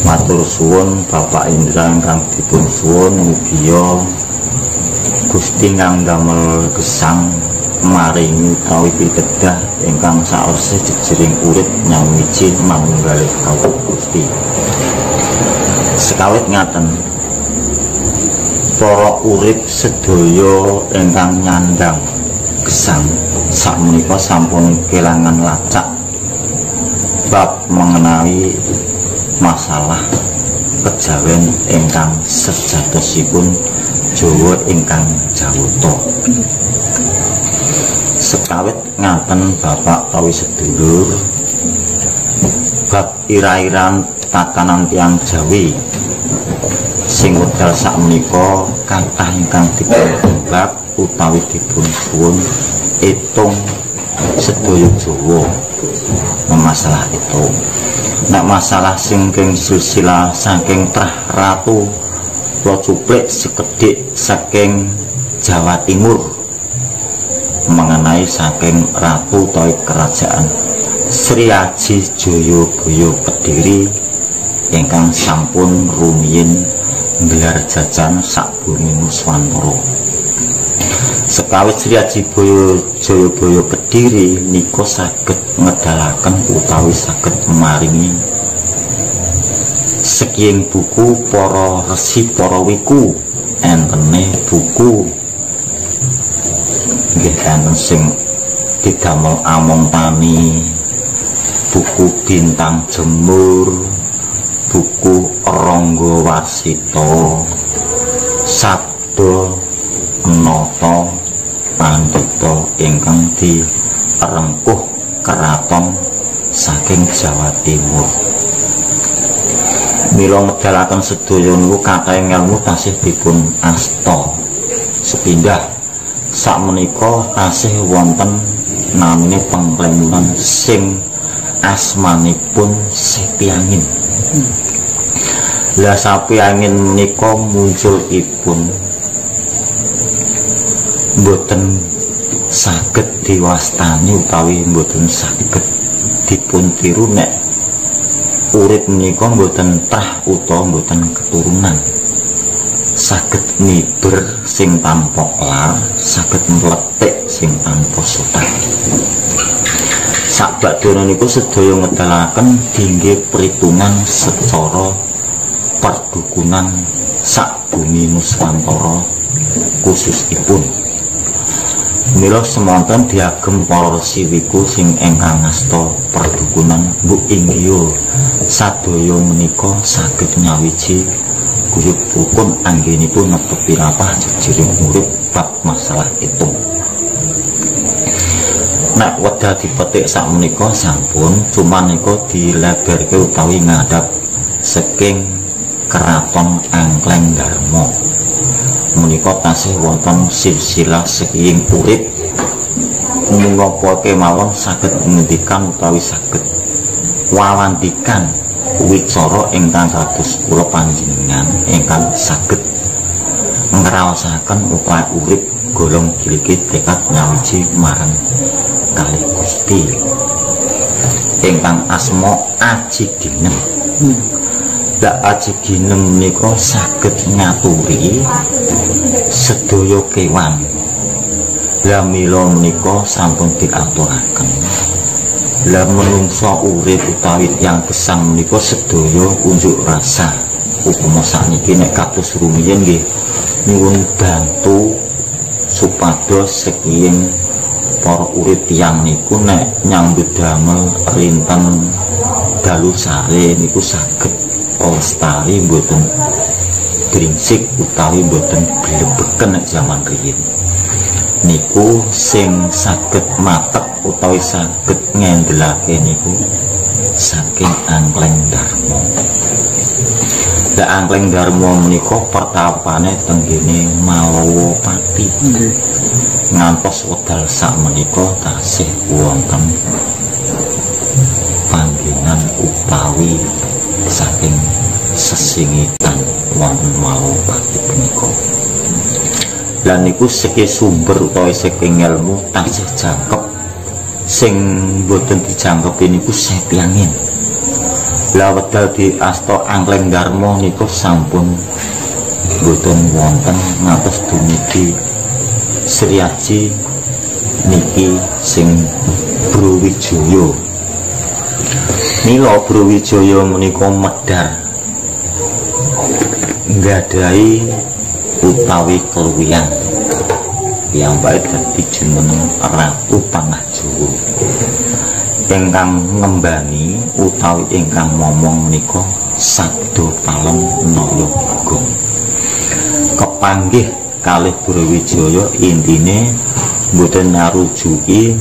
Matur suwun Bapak Indra ingkang dipun suwun, mugia Gusti ngandamel gesang maringi utawi pitedah ingkang saose jejering urip nyawiji manunggalih kawula Gusti. Sekawit ngaten, para urip sedaya ingkang nyandang gesang sakmenika sampun kelangan lacak bab mengenai masalah kejawen ingkang sejatosipun Jawa ingkang Jawata. Sekawit ngaten Bapak utawi sedulur, bab ira-iran tatanan tiyang Jawi sing wekdal sakmenika kathah ingkang dipun utawi dipun suwun etung sedaya Jawa masalah itu. Nek masalah singking silsilah saking trah ratu kula cuplik sekedhik saking Jawa Timur mengenai saking ratu utawi kerajaan Sri Aji Jayabaya Kediri ingkang sampun rumiyin nggelar jajan sak bumi Nuswantara. Sekawit Sri Aji Jayabaya Kediri nika saged ngedalaken utawi saged maringi sekiying buku para resi para wiku, entene buku nggih enten sing didamel Among Tani, buku Bintang Jemur, buku Rangga Warsita, Sabda Nata Pandita ingkang direngkuh keraton saking Jawa Timur. Mila ngedalaken sedaya niku kathah ngelmu tasih dipun asta. Sepindah sakmenika tasih wonten namine pengklemunan sing asmanipun Sepiangin. Lah Sapi Angin menika munculipun mboten saged diwastani utawi mboten saged dipun tiru nek urip menika mboten trah utawa mboten keturunan. Saged miber sing tanpa kelar, saged mletik sing tanpa sotan. Sakbakdana niku sedaya ngedalaken dingge perhitungan secara perdukunan sak bumi Nuswantara khususipun. Mila semonten diagem para resi wiku sing ingkang ngasta perdukunan mbuk inggih sadaya menika saged nyawiji guyub rukun anggenipun netepi rapah jejering urip bab masalah itu. Nek wedha dipetik sakmenika sampun, cuman nika dileberke utawi ngadhap saking Keraton Angkleng Darma. Menika tasih wonten silsilah sekiying urip menapa kemawon saged ngendikan utawi saged wawandikan wicara ingkang kados kula panjenengan ingkang saged ngraosaken upaya urip golong giliki tekad nyawiji marang kalih Gusti ingkang asma Aji Ginem. Lah Aji Ginem menika saged ngaturi sedaya kewan. Lah mila menika sampun diaturaken. Lah menungsa urip utawi tiyang gesang menika sedaya unjuk rasa. Upama sakniki nek kados rumiyin nggih nyuwun bantu supados sekiying para urip tiyang niku nek nyambut damel rinten dalu sare niku saged lestari mboten gringsik utawi mboten blebeken nek jaman riyin. Niku sing saged matek utawi saged ngendelake niku saking Angkleng Darma. Lah Angkleng Darma menika pertapane tenggene Malowopati. Ngantos wekdal sakmenika tasih wonten panggenan utawi saking sesingitan wonten Malowopati punika. Lah niku seki sumber utawi saking ilmu tasih jangkep, sing mboten dijangkepi niku Sepiangin. Lah wedal diasta Angkleng Darma niku sampun boten wonten ngantos dumugi Sriaji niki sing Brawijaya. Mila Brawijaya menika medhar nggadahi utawi keluwihan piyambake dadi jeneng Ratu Tanah Jawa. Ingkang ngembani utawi ingkang momong menika Sabda Palon Naya Genggong. Kepanggih kalih Brawijaya intine mboten nyarujuki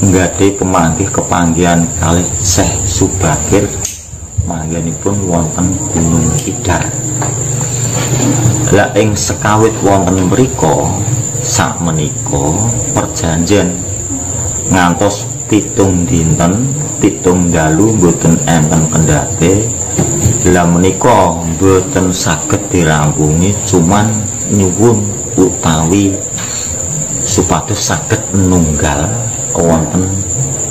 nggadahi pemanggih kepanggihan kalih Syekh Subakir manggenipun wonten Gunung Kidar. Lah ing sekawit wonten mriku sakmenika perjanjian ngantos 7 dinten 7 dalu mboten enten kendhate. Lah menika mboten saged dirampungi, cuman nyuwun utawi supados saged nunggal wonten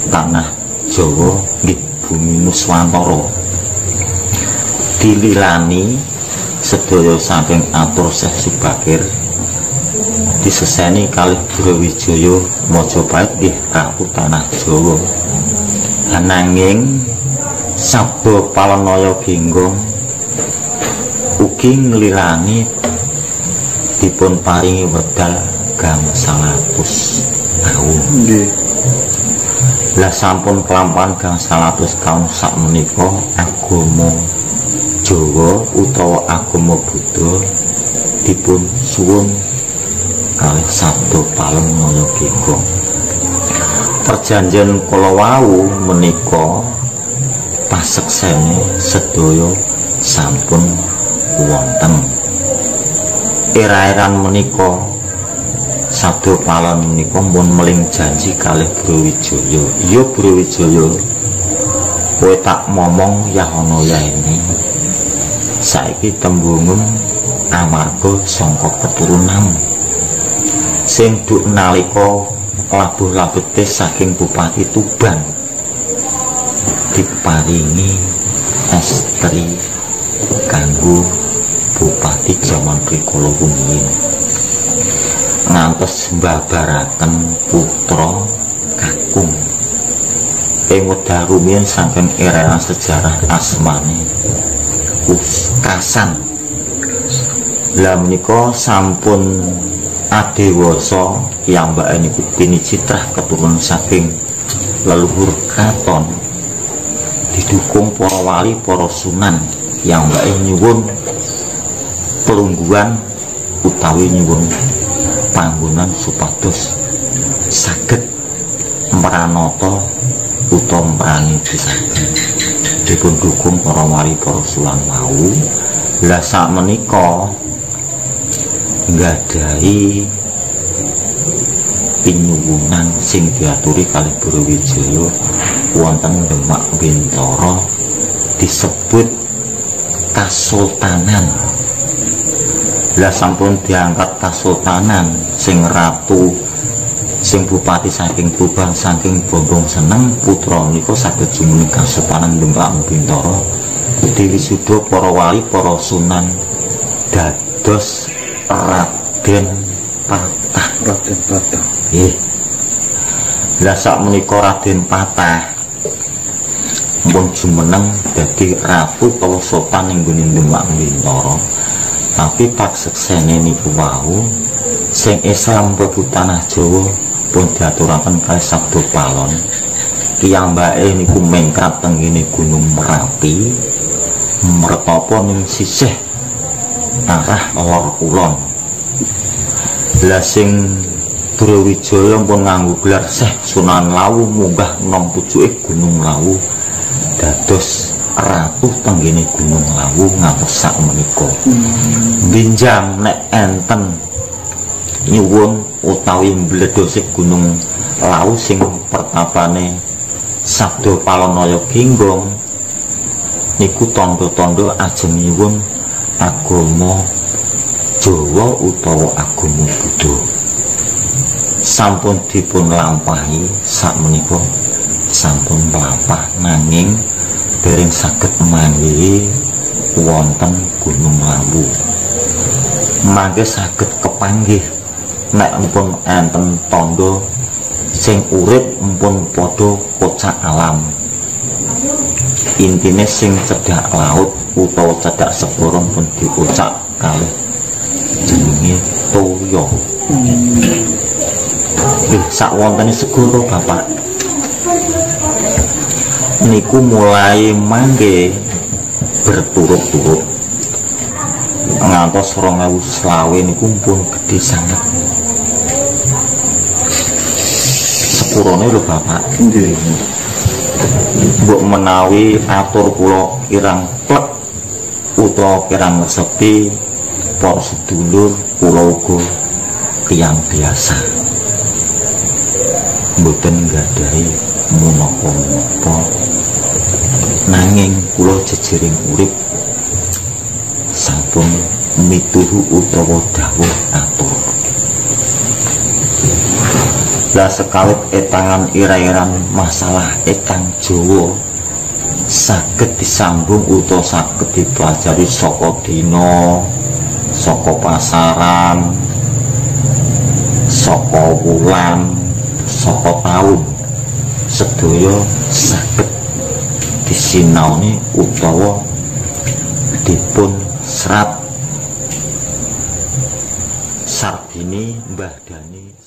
tanah Jawa nggih bumi Nuswantara. Dililani sedaya saking atur Syekh Subakir diseseni kalih Brawijaya Majapahit nggih Ratu Tanah Jawa. Ananging Sabda Palon Naya Genggong ugi nglilani dipun paringi wedal gangsal atus taun. Nggih. Lah sampun kelampahan gangsal atus taun sakmenika agama Jawa utawa agama Buddha dipun suwun kalih Sabda Palon Naya Genggong. Perjanjian kala wau menika paseksene sedaya sampun wonten. Era-eran menika Sabda Palon menika pun meling janji kalih Brawijaya. Ya Brawijaya, kowe tak momong yahana yaene. Saiki tembungem amarga sangka keturunanmu sing duk nalika labuh labete saking Bupati Tuban diparingi estri kanggo bupati jaman rikala rumiyin ngantos mbabaraken putra kakung ing wekdal rumiyin saking era sejarah asmane Kasan. Lah menika sampun adewasa piyambake niku pinicitrah keturun saking leluhur kraton didukung para wali para sunan piyambake nyuwun pelungguhan utawi nyuwun panggonan supados saged mranata utawa mrangi pisaken dipun dukung para wali para sunan wau. Lah sakmenika nggadahi pinyuwunan sing diaturi kalih Brawijaya wonten Demak Bintara disebut Kasultanan. Lah sampun diangkat Kasultanan sing ratu sing bupati saking Tuban saking Bombong Seneng putra menika saged jumeneng Kasultanan Demak Bintara diwisuda para wali para sunan dados Raden Patah. Raden Patah. Nggih. Lah sakmenika Raden Patah pun jumeneng dadi ratu utawa sultan ing nggone Demak Bintara. Tapi pakseksene niku wau sing Islam mlebu tanah Jawa pun diaturaken kalih Sabda Palon. Piyambake niku mingkat teng ngene Gunung Merapi mretapa ning sisih arah lor kulon. Lah sing Brawijaya pun nganggo gelar Syekh Sunan Lawu munggah nang pucuke Gunung Lawu dados ratu tenggene Gunung Lawu ngantos sakmenika. Binjang nek enten nyuwun utawi mbledhose Gunung Lawu sing pertapane Sabda Palon Naya Genggong niku tandha-tandha ajeng nyuwun agama Jawa utawa agama Buddha. Sampun dipun lampahi sakmenika sampun mlampah, nanging Dereng saged manggihi wonten Gunung Lawu. Mangke saged kepanggih nek empun enten tandha sing urip empun padha kocak alam. Intine sing cedhak laut utawa cedhak segara pun dikocak kalih jenenge toya. Nggih, sak wontene segara Bapak niku mulai mangke berturut-turut ngantos 2020 niku pun gedhe sanget. Sepurone lho Bapak. Nggih. Mbok menawi atur kula kirang plek utawa kirang sepi para sedulur kula uga tiyang biasa. Mboten nggadahi menapa-menapa, nanging kula jejering urip sampun mituhu utawa dawuh atur. Lah sekawit etangan ira-iran masalah etang Jawa saged disambung utawa saged dipelajari saka dina, saka pasaran, saka wulan, saka taun, sedaya saged disinaoni utawa dipun serat. Sarbini Mbah Dhani.